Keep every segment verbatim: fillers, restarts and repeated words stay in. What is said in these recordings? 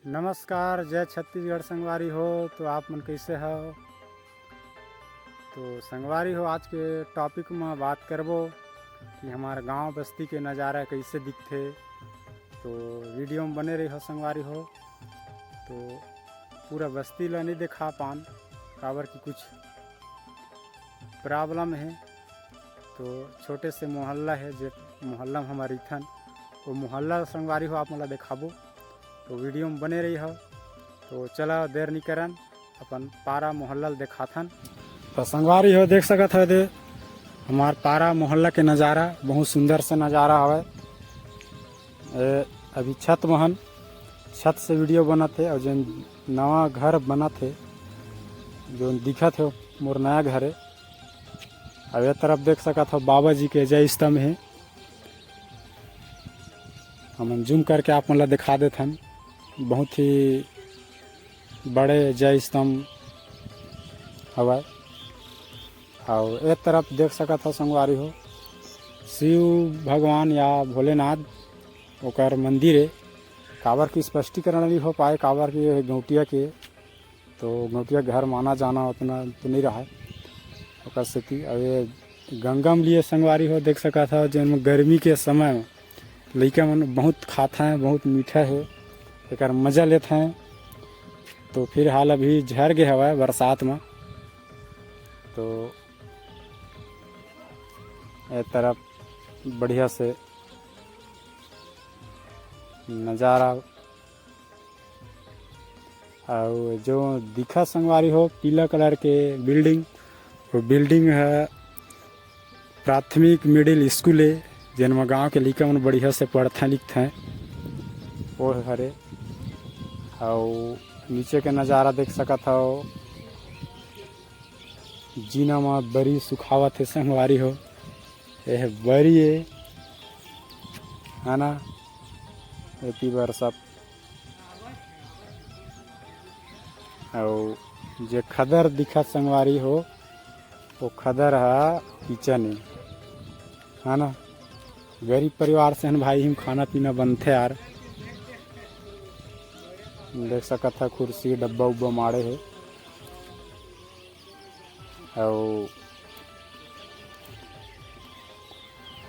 नमस्कार, जय छत्तीसगढ़ संगवारी हो। तो आप मन कैसे हो? तो संगवारी हो, आज के टॉपिक में बात करबो कि हमार गांव बस्ती के नज़ारा कैसे दिखथे। तो वीडियो में बने रही हो संगवारी हो। तो पूरा बस्ती ला नहीं दिखा पान, काबर कि कुछ प्रॉब्लम है। तो छोटे से मोहल्ला है, जे मोहल्ला में हमार रहिथन, वो मोहल्ला संगवारी हो आप मन ला दिखाबो। तो वीडियो में बने रही हो। तो चला, देर नहीं करन, अपन पारा मोहल्ला ल देखाथन। तो संगवारी हो, देख सकत हो दे हमार पारा मोहल्ला के नज़ारा, बहुत सुंदर से नज़ारा हवय। ए, अभी छत महन, छत से वीडियो बनत हे, और जो नवा घर बनत हे, जो दिखत हे, मोर नया घर हे। अब ये तरफ देख सकत हो, बाबा जी के जय स्तंभ हे। हमन जूम करके आप मन ला दिखा देथन, बहुत ही बड़े जय स्तंभ हवय। और एक तरफ देख सकत हो संगवारी हो, शिव भगवान या भोलेनाथ ओकर मंदिर है। काबर की स्पष्टीकरण नहीं हो पाए, काबर की ये गौटिया के, तो गौटिया घर माना जाना उतना तो नहीं रहा है ओकर सेती। और ये गंगा में लिए संगवारी हो, देख सकत हो, जेन गर्मी के समय में लइका मन बहुत खात हैं, बहुत मीठा है, एकर मजा लेत हैं। तो फिलहाल अभी झर गे हवय बरसात में, तो ए तरफ बढ़िया से नज़ारा। और जो दिखा संगवारी हो, पीला कलर के बिल्डिंग, वो बिल्डिंग है प्राथमिक मिडिल स्कूल है, जेन म गांव के लइका मन बढ़िया से पढ़थें लिखथें, वो हरे। और नीचे के नज़ारा देख सकत हो, जीना म बरी सुखावत हे संगवारी हो। ये बरी है, है ना? एती बर सब। अउ जे खदर दिखत संगवारी हो, वो खदर ह किचन ए, है ना? गरीब परिवार से हन भाई, हम खाना पीना बनथे यार। देख सकत ह, कुर्सी डब्बा उब्बा माड़े हे। अउ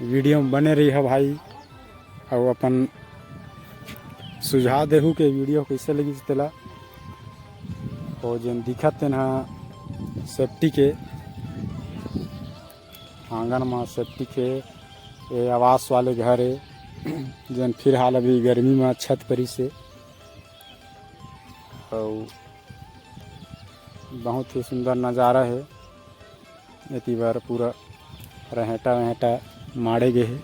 वीडियो में बने रही है भाई, अउ अपन सुझाव देहू के वीडियो कैसे लगी तेला। अउ जेन दिखत तेन ह सेफ्टी के, आंगन म सेफ्टी के, ये आवास वाले घर है, जेन फिलहाल अभी गर्मी म छत परिस हे। अउ बहुत ही सुंदर नज़ारा है। एती बर पूरा रहेटा वेहेटा माड़े गे हे।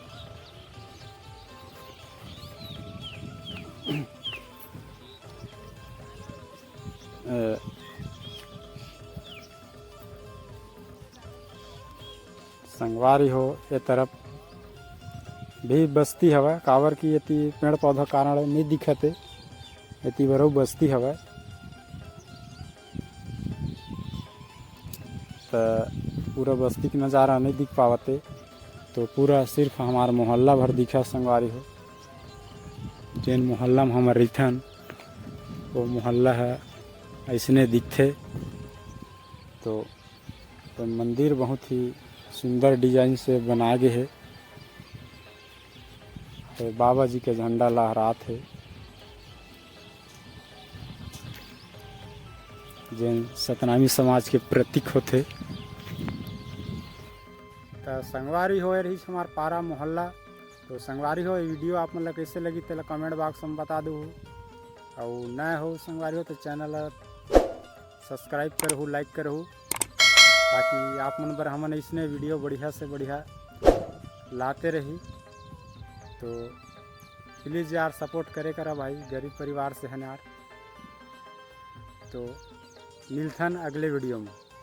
अ, संगवारी हो, ए तरफ भी बस्ती हवय, काबर कि एती पेड़ पौधा कारण नइ दिखत हे, एती बरो बस्ती हवय। त पूरा बस्ती के नज़ारा नइ दिख पावत हे, तो पूरा सिर्फ हमार मोहल्ला भर दिखा संगवारी हो। जेन मोहल्ला म हमर रहिथन, वो मोहल्ला ह अइसने दिखथे। तो तो मंदिर बहुत ही सुंदर डिजाइन से बनाए गे हे। ये बाबा जी के झंडा लहरात हे, जेन सतनामी समाज के प्रतीक होथे। त संगवारी हो, ए रहिस हमार पारा मोहल्ला। तो संगवारी हो, ये वीडियो आप मन ला कैसे लगी, तेला कमेंट बॉक्स में बता दो। अउ नए हो संगवारी हो, तो चैनल ला सब्सक्राइब करहू, लाइक करहू, ताकि आप मन बर हमन अइसने वीडियो बढ़िया से बढ़िया लाते रही। तो प्लीज यार, सपोर्ट करे करा भाई, गरीब परिवार से हन यार। तो मिलथन अगले वीडियो में।